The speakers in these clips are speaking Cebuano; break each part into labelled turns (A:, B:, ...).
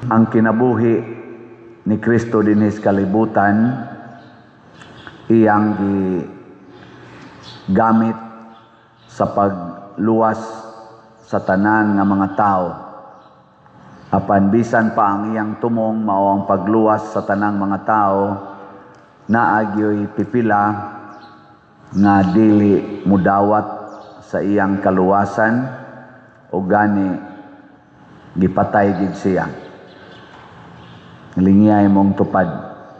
A: Ang kinabuhi ni Kristo dinhi sa kalibutan, iyang gigamit sa pagluwas sa tanan nga mga tao. Apan bisan pa ang iyang tumong mao ang pagluwas sa tanang mga tao, naa gyoy pipila nga dili mudawat sa iyang kaluwasan o gani gipatay gid siya. Lingiyay mong tupad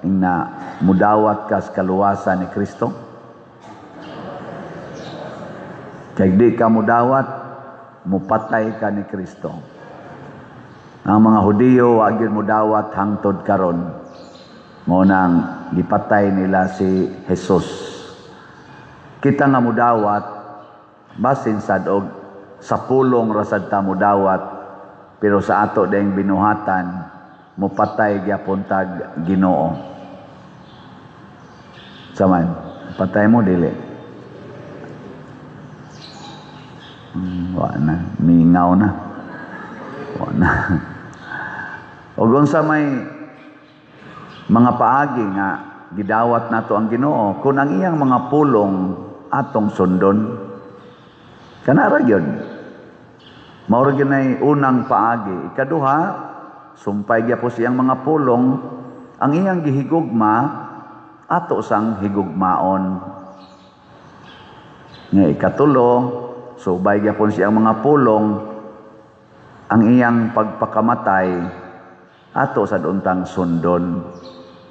A: na mudawat ka sa kaluwasan ni Kristo. Kay di ka mudawat, mupatay ka ni Kristo. Ang mga Hudiyo wa gyud mudawat hangtod karon. Mao nang gipatay nila si Jesus. Kita nga mudawat, basin sad og sa pulong ra sad ta mudawat, pero sa ato dayong binuhatan, mupatay gyapon tag Ginoo. Saman, patay mo dili. Wa na, mingaw na. Wa na. Og unsa may mga paagi nga gidawat nato ang Ginoo kung ang iyang mga pulong atong sundon? Kana ra gyud. Mao ra gyud nay unang paagi. Ikaduha, sumpay gyapon siyang mga pulong, ang iyang gihigugma ato sang higugmaon. Nga ikatulo, subay gyapon siyang mga pulong, ang iyang pagpakamatay ato sad untang sundon.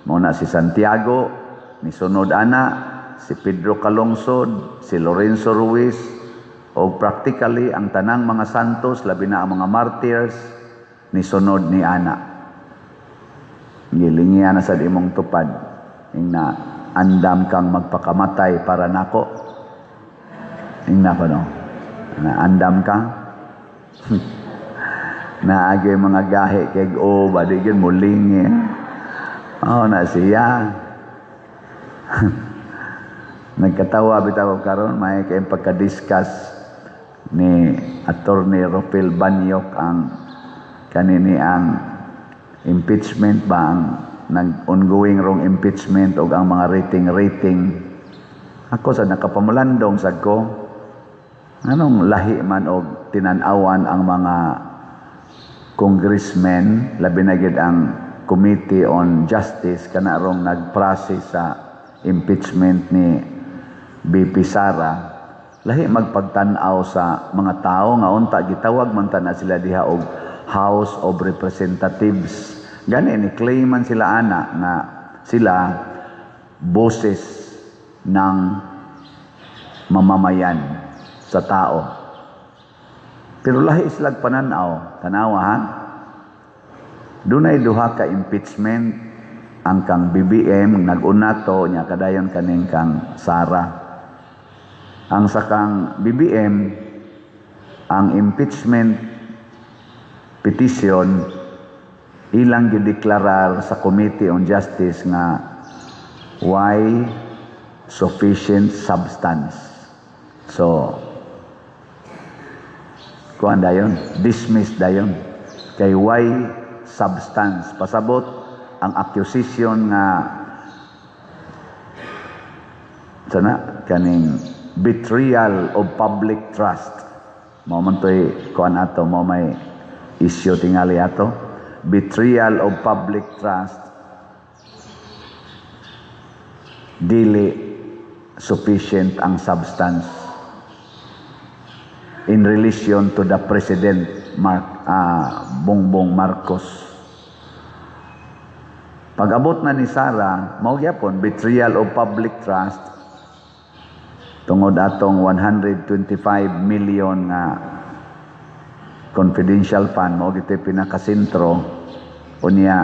A: Mao na si Santiago ni sunod ana, si Pedro Calungsod, si Lorenzo Ruiz, o practically ang tanang mga santos, labi na ang mga martyrs, ni sunod ni ana. Gilingian na sad imong tupad ing na andam kang magpakamatay para nako. Ingna ko, no, na andam ka naagay mga gahi kay o ba di gyud mulingi. Oh, na siya. Nagkatawa bitaw karon, may kay pagka-discuss ni Attorney Rofel Banyok ang kanini, ang impeachment ba, ang nag ongoing rong impeachment og ang mga rating rating. Ako sa nakapamulandong sad ko, anong lahi man og tinan-awan ang mga congressmen, labi na gyud ang Committee on Justice kana rong nag-process sa impeachment ni VP Sara. Lahi magpagtan-aw sa mga tao nga unta gitawag man ta na sila diha og House of Representatives. Gani ni claim man sila ana nga sila boses ng mamamayan sa tao. Pero lahi sila pananaw, tanawa ha. Dunay duha ka impeachment, ang kang BBM nag-una to nya kadayon kaning kang Sara. Ang sa kang BBM, ang impeachment petition ilang gideklarar sa Committee on Justice nga why sufficient substance. So, kuan dayon, dismiss dayon. Kay why substance? Pasabot ang accusation nga sana kaning betrayal of public trust. Mao man to'y kuan ato, mao may issue tingali ato. Betrayal of public trust, dili sufficient ang substance in relation to the President Bongbong Marcos. Pag-abot na ni Sara, mao gyapon betrayal of public trust tungod atong 125 million nga confidential fund, mao gito'y pinakasentro. Unya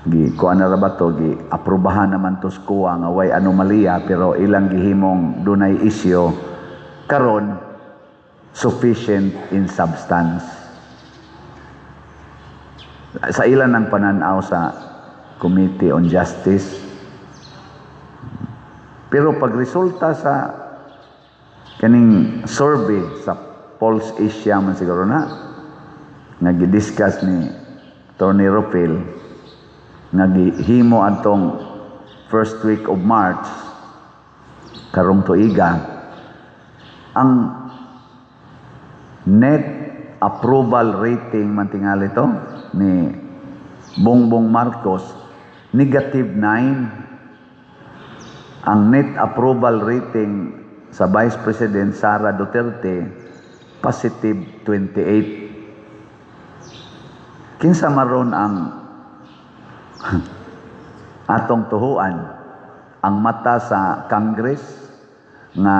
A: gi kuan na ra ba to, gi aprobahan naman to sa COA nga way anomalya, pero ilang gihimong dunay issue karon, sufficient in substance sa ilan ng pananaw sa Committee on Justice. Pero pag resulta sa kaning survey sa Pulse Asia man siguro na, nga gidiscuss ni Tony Rofil nga gihimo atong first week of March karong tuiga, ang net approval rating man tingali to ni Bongbong Marcos, negative 9. Ang net approval rating sa Vice President Sara Duterte, positive 28. Kinsa maron ang atong tuhuan? Ang mata sa Congress nga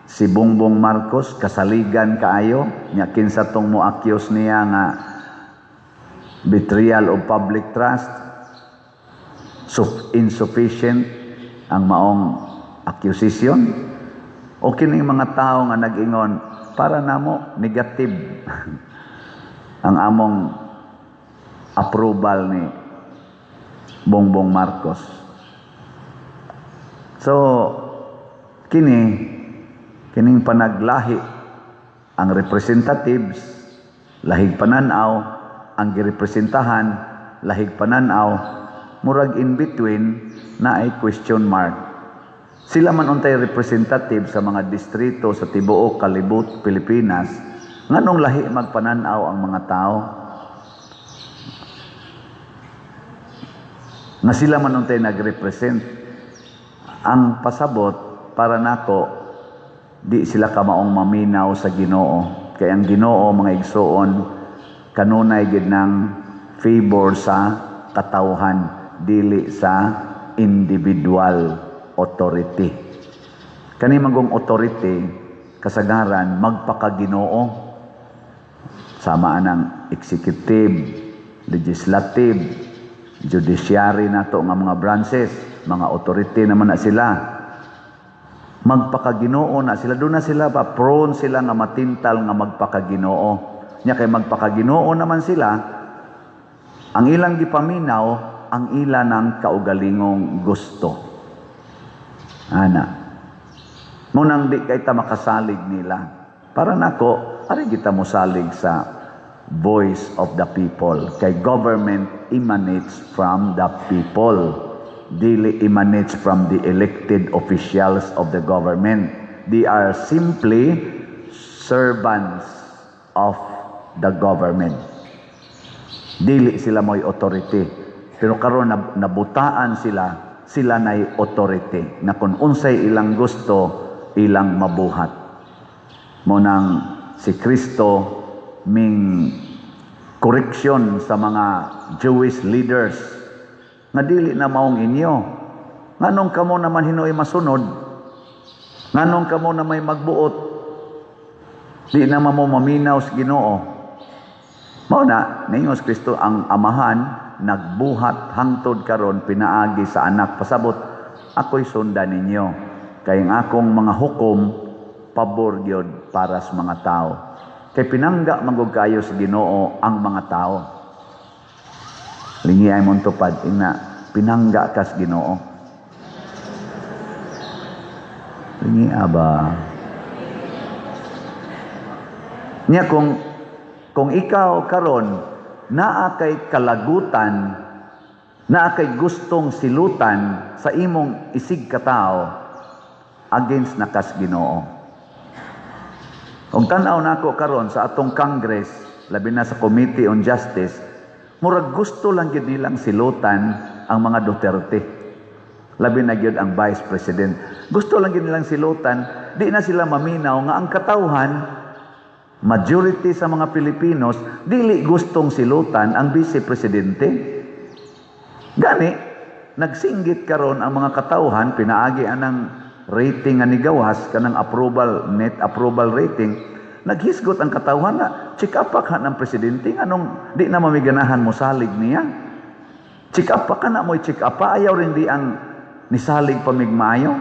A: si Bongbong Marcos kasaligan kaayo nya, kinsa tong mo-accuse niya nga betrayal of public trust, so insufficient ang maong accusation, o kining mga tao nga nag-ingon, "Para namo negative ang among approval ni Bongbong Marcos"? So kining panaglahi ang representatives, lahig pananaw ang girepresentahan, lahig pananaw, murag in between na ay question mark. Sila man untay representative sa mga distrito sa tibuok kalibot Pilipinas, nganong lahi magpananaw ang mga tao? Nga sila man untay nagrepresent. Ang pasabot para nako, di sila kamaong maminaw sa Ginoo. Kay ang Ginoo, mga igsoon, kanunay gid ng favor sa katawhan, dili sa individual authority. Kani manggong authority kasagaran magpakaginoo, sama anang executive, legislative, judiciary nato nga mga branches, mga authority naman na sila. Magpakaginoo na sila, doon na sila pa prone sila nga matintal nga magpakaginoo. Nya kay magpakaginoo naman sila, ang ilang gipaminaw ang ila ng kaugalingong gusto. Ana. Munang di kay ta makasalig nila. Para nako, ari kita mosalig sa voice of the people. Kay government emanates from the people. Dili emanates from the elected officials of the government. They are simply servants of the government. Dili sila mo'y authority. Pero karon nabutaan sila, sila na'y authority na kung unsay ilang gusto, ilang mabuhat. Munang si Kristo ming correction sa mga Jewish leaders nga dili na maong inyo. Nganong kamo naman hinuoy masunod? Nganong kamo na may magbuot? Di na mo maminaw sa Ginoo. Mao na, ningon si Kristo, ang Amahan nagbuhat hangtod karon pinaagi sa anak. Pasabot, ako'y sundan ninyo. Kay ang akong mga hukom pabor gyud para sa mga tao. Kay pinangga manggod kayo sa Ginoo ang mga tao. Lingi ay mong tupad, ina, pinangga kas Ginoo. Lingi aba. Nya kung ikaw karon naa kay kalagutan, naa kay gustong silutan sa imong isig katao, against na kas Ginoo. Kung tan-aw nako karon sa atong Congress, labi na sa Committee on Justice, murag gusto lang gyud nilang silutan ang mga Duterte. Labi na gyud ang Vice President. Gusto lang gyud nilang silutan, di na sila maminaw nga ang katawhan, majority sa mga Pilipinos, dili gustong silutan ang Vice Presidente. Gani, nagsinggit karon ang mga katawhan, pinaagi anang rating nga nigawas, kanang approval, net approval rating, naghisgot ang katawhan na, check up pa ka ng presidente, anong di na mamiganahan mo salig niya? Check up pa ka na mo'y check up pa, ayaw rin di ang nisalig pamigmayo.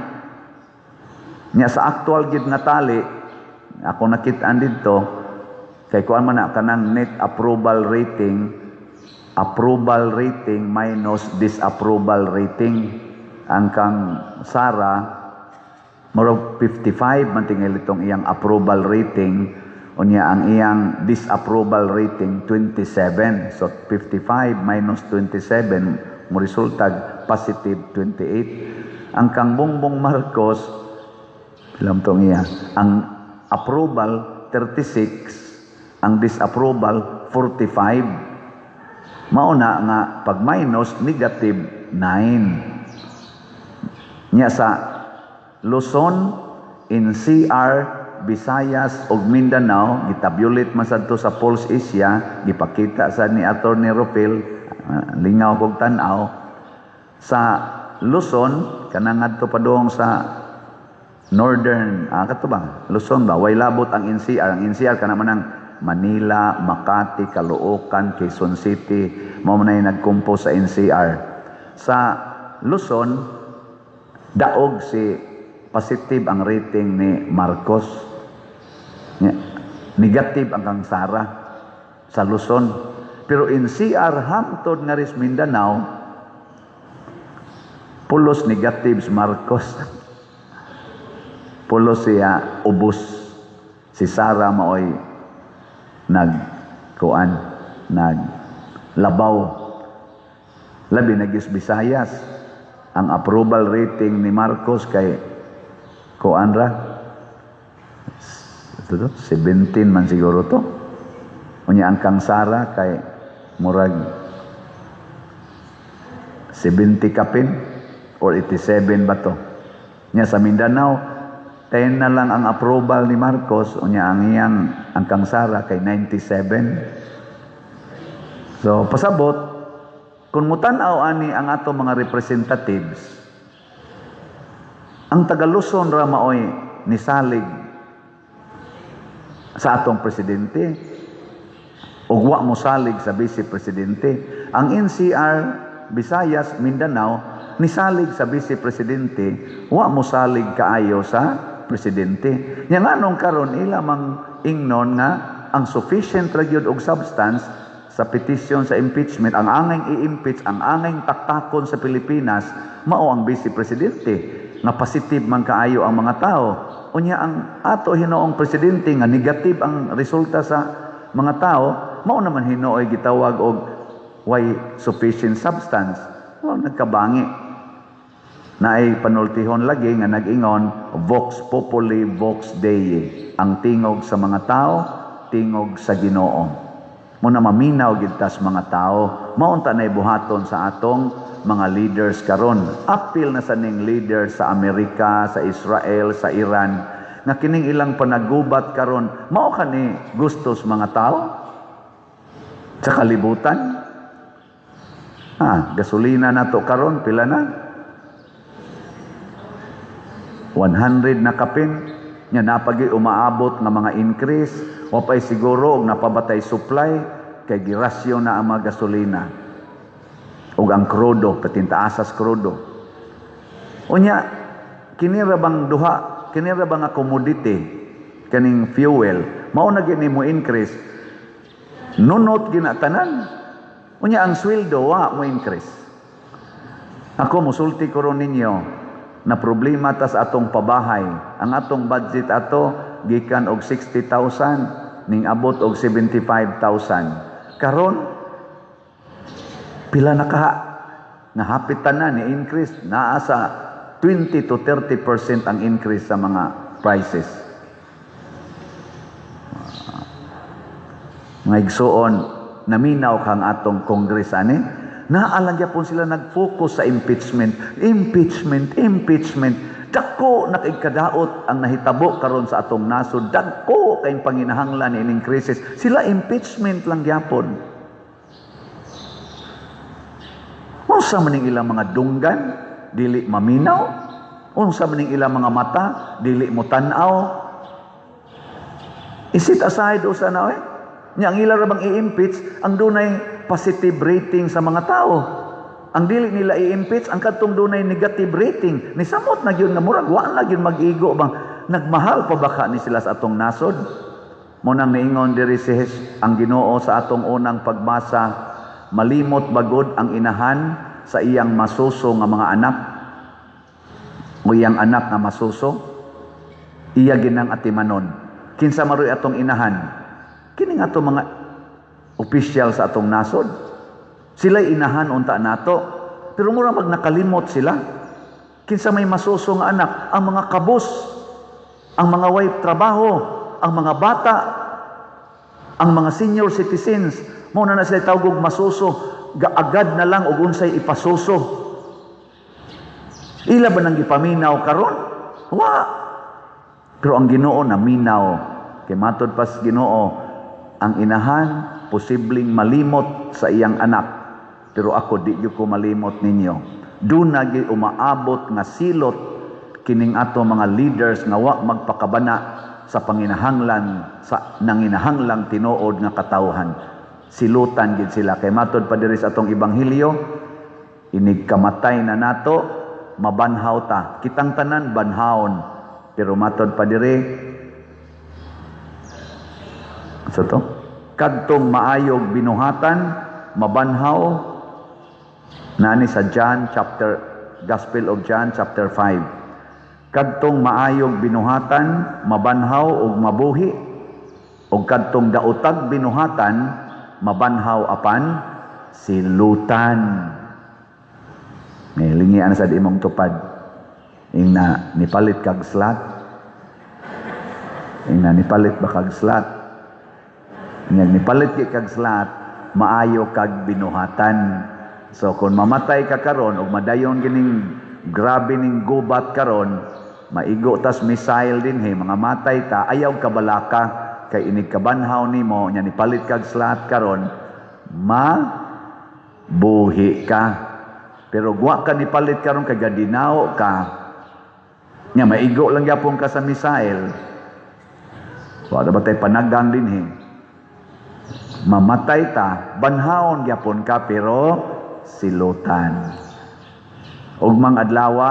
A: Nya sa actual gid nga tali, ako nakitaan dito, kay kuan man na kanang net approval rating minus disapproval rating. Ang kang Sara, murag 55 man tingali itong iyang approval rating, Unya ang iyang disapproval rating 27. So 55 minus 27 mo resultag positive 28. Ang kang Bongbong Marcos, pila tong iya? Ang approval 36, ang disapproval 45. Mauna nga pag minus, negative 9. Nya sa Luzon, NCR, Visayas ug Mindanao, gitabulate man sad to sa Pulse Asia, gipakita sa ni Attorney Rufil, lingaw kog tan-aw. Sa Luzon, kanang ngadto padung sa northern, kato ba? Luzon ba? Way labot ang NCR. Ang NCR kana man ang Manila, Makati, Caloocan, Quezon City, mao man ay nagcompose sa NCR. Sa Luzon, daog si positive ang rating ni Marcos. Negative ang kang Sara sa Luzon. Pero NCR hangtod nga ris Mindanao, pulos negative si Marcos. Pulos siya ubos. Si Sara maoy nagkuan, naglabaw. Labi na gyud Visayas. Ang approval rating ni Marcos kay kuan ra, ito to, 17 man siguro to. Unya ang kang Sara kay murag 70 kapin or 87 ba to. Nya sa Mindanao, 10 na lang ang approval ni Marcos, unya ang iyang ang kang Sara kay 97. So pasabot kung mutan-aw ani ang ato mga representatives, ang taga Luzon ra maoy nisalig sa atong presidente ug wa mosalig sa vice presidente. Ang NCR, Visayas, Mindanao nisalig sa vice presidente, wa mosalig kaayo sa presidente. Nya nganong karon ila mang ingnon nga ang sufficient ra gyud og substance sa petition sa impeachment, ang angay i-impeach, ang angay taktakon sa Pilipinas mao ang vice presidente nga positive man kaayo ang mga tao. Unya ang ato hinoong presidente nga negative ang resulta sa mga tao, mao naman hinooy gitawag og way sufficient substance. Wa nagkabangi. Naay panultihon lagi nga nag-ingon, "Vox populi, vox Dei." Ang tingog sa mga tao, tingog sa Ginoo. Muna maminaw gid tas mga tao, maunta na buhaton sa atong mga leaders karon. Apil na sa ning leader sa Amerika, sa Israel, sa Iran, nga kining ilang panagubat karon, mao kani gustos mga tao sa kalibutan. Gasolina na to karon pila na? 100 na kapin. Nya napagi umaabot nga mga increase, wa pay siguro og napabatay supply kay girasyon na ang mga gasolina ug ang krudo, patintaasas krudo. Unya kini ra bang duha, kini ra bang nga commodity, kaning fuel, mao na gini mo increase, nunot gina tanan. Unya ang sweldo wa mo increase. Ako musulti ko ron ninyo na problema tas atong pabahay. Ang atong budget ato gikan og 60,000 ning abot og 75,000. Karon pila na kaha? Nga hapit tanan ni increase, naa sa 20 to 30% ang increase sa mga prices. Mga igsuon, naminaw kang atong Congress ani, naa lang gyapon sila nag-focus sa impeachment, impeachment, impeachment. Dako na kay kadaot ang nahitabo karon sa atong nasod, dako kay panginahanglan ining crisis. Sila impeachment lang gyapon. Unsa man ning ilang mga dunggan, dili maminaw? Unsa man ning ilang mga mata, dili mo tan-aw? Isit aside usa na oy. Nya ang ila ra bang i-impeach ang dunay positive rating sa mga tao. Ang dili nila i-impeach ang kadtong dunay negative rating. Ni samot na gyud nga murag wa na gyud mag-igo bang nagmahal pa baka ni sila sa atong nasod. Mo nang niingon diri si ang Ginoo sa atong unang pagbasa, malimot bagod ang inahan sa iyang masuso nga mga anak o iyang anak nga masuso, iya ginang atimanon. Kinsa maroy atong inahan? Kini nga atong mga opisyal sa atong nasod. Sila'y inahan unta nato. Pero mura mag nakalimot sila. Kinsa may masuso nga anak? Ang mga kabus, ang mga way trabaho, ang mga bata, ang mga senior citizens. Mao na na sila tawgog masuso, gaagad na lang og unsay ipasuso. Ila ba nang gipaminaw karon? Wa. Pero ang Ginoo naminaw. Kay matod pas Ginoo, ang inahan posibleng malimot sa iyang anak. Pero ako, di gyud ko malimot ninyo. Duna gyud umaabot nga silot kining ato mga leaders nga wa magpakabana sa panginahanglan sa nanginahanglang tinuod nga katawhan. Silutan gid sila kay matod pa diri sa atong ebanghelyo, inig kamatay na nato, mabanhaw ta. Kitang tanan banhawon. Pero matod pa diri sa to, kadtong maayog binuhatan mabanhaw, nani sa John chapter, Gospel of John chapter 5. Kadtong maayog binuhatan mabanhaw ug mabuhi, ug kadtong daotag binuhatan mabanhaw apan silutan. May lingian sa imong tupad. Ingna nipalit kag slot. Ingna nipalit ba kag slot? Ingna nipalit kag slot, maayo kag binuhatan. So kung mamatay ka karon ug madayon gining grabe ning gubat karon, maigo tas missile dinhi, mga matay ta, ayaw kabalaka kay inig kabanhaw nimo nya nipalit kag slot karon, ma buhi ka. Pero wa ka nipalit karon kay gadinaw ka. Nya maigo lang gyapon ka sa missile. Wa ba tay panagang dinhi? Mamatay ta, banhawon gyapon ka pero silutan. Ugmang adlawa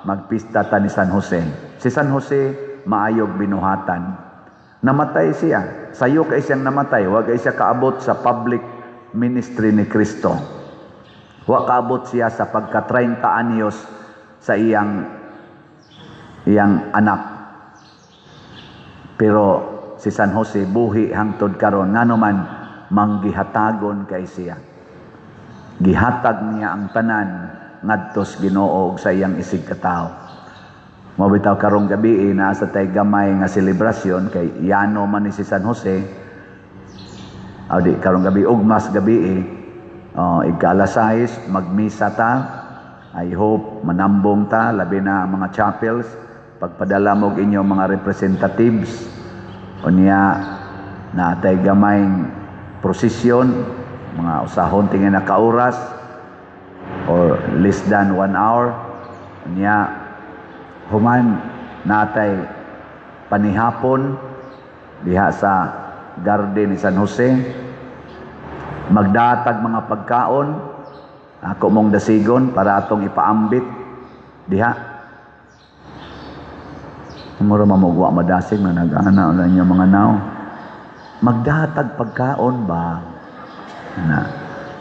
A: magpista ta ni San Jose. Si San Jose maayog binuhatan. Namatay siya. Sayo kay siyang namatay, wa kay siya kaabot sa public ministry ni Kristo. Wa kaabot siya sa pagka 30 anyos sa iyang iyang anak. Pero si San Jose buhi hangtod karon, ngano man manggihatagon kay siya. Gihatag niya ang tanan ngadtos Ginoo sa iyang isig katawo. Mao bitaw karong gabi naa sa tay gamay nga selebrasyon kay yano man ni si San Jose. Aw di karong gabi, ugmas gabi, oh, igka alas 6 magmisa ta. I hope manambong ta, labi na ang mga chapels, pagpadala mo og inyong mga representatives. Unya naa tay gamay prosesyon, mga usahon tingin na ka oras or less than 1 hour. Unya human natay panihapon diha sa garden ni San Jose, magdatag mga pagkaon, ako mong dasigon para atong ipaambit diha. Mura mamugwa madasig na nag-ana lang yung mga naw. Magdatag pagkaon ba na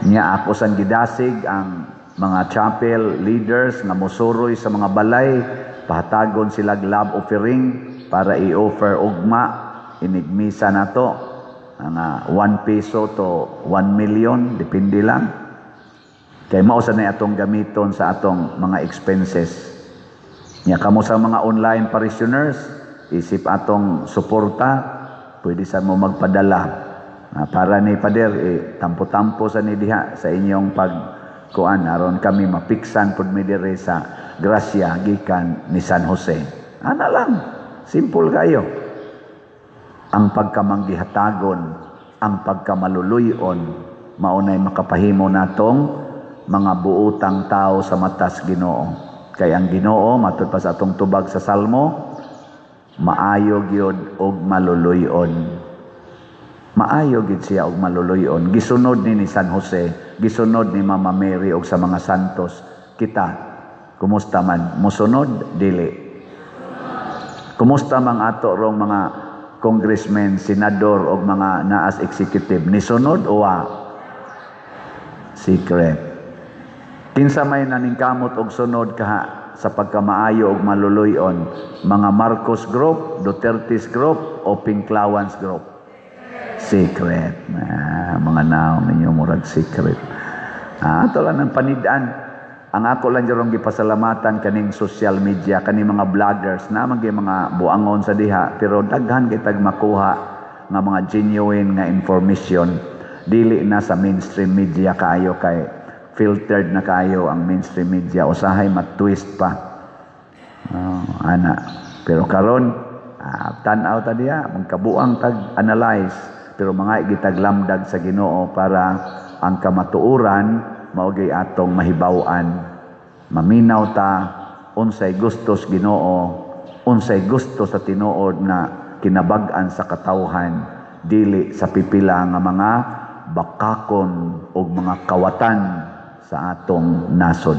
A: niya ako san gidasig ang mga chapel leaders nga mosuroy sa mga balay, pahatagon sila love offering para i-offer ugma inigmisa nato, nga 1 peso to 1 million, depende lang, kay mao sa na atong gamiton sa atong mga expenses. Nya kamo sa mga online parishioners, isip atong suporta, pwede sa mo magpadala. Para ni Pader, eh, tampo-tampo sa ni diha sa inyong pag kuan aron kami mapiksan pud mi diri sa grasya gikan ni San Jose. Ana lang, simple kayo. Ang pagkamanggihatagon, ang pagkamaluluyon, maunay makapahimo natong mga buutang tao sa matas Ginoo. Kay ang Ginoo, matud pa sa atong tubag sa Salmo, maayo gyud og maluluyon. Maayo gid siya og maluluyon. Gisunod ni San Jose, gisunod ni Mama Mary og sa mga santos. Kita, kumusta man? Musunod dili? Kumusta mang ato rong mga congressmen, senador og mga naas executive? Nisunod o wa? Secret. Kinsa may naningkamot og sunod kaha? sa pagkamaayo ug maluluy-on? Mga Marcos Group, Duterte's Group o Pinklawans Group? Secret. Ah, mga naong ninyo murag secret. Ah, ato lang ng panid-an. Ang ako lang jarong gipasalamatan kaning social media, kaning mga vloggers na man mga buangon sa diha, pero daghan kay tag makuha nga mga genuine nga information. Dili na sa mainstream media kaayo kay filtered na kaayo ang mainstream media, usahay mat-twist pa. Oh, ana. Pero karon, tan-aw ta diha, magkabuang tag analyze, pero mga gitaglamdag sa Ginoo para ang kamatuoran mao atong mahibaw-an. Maminaw ta unsay gustos Ginoo, unsay gusto sa tinuod na kinabag-an sa katawhan, dili sa pipila nga mga bakakon og mga kawatan sa atong nasod.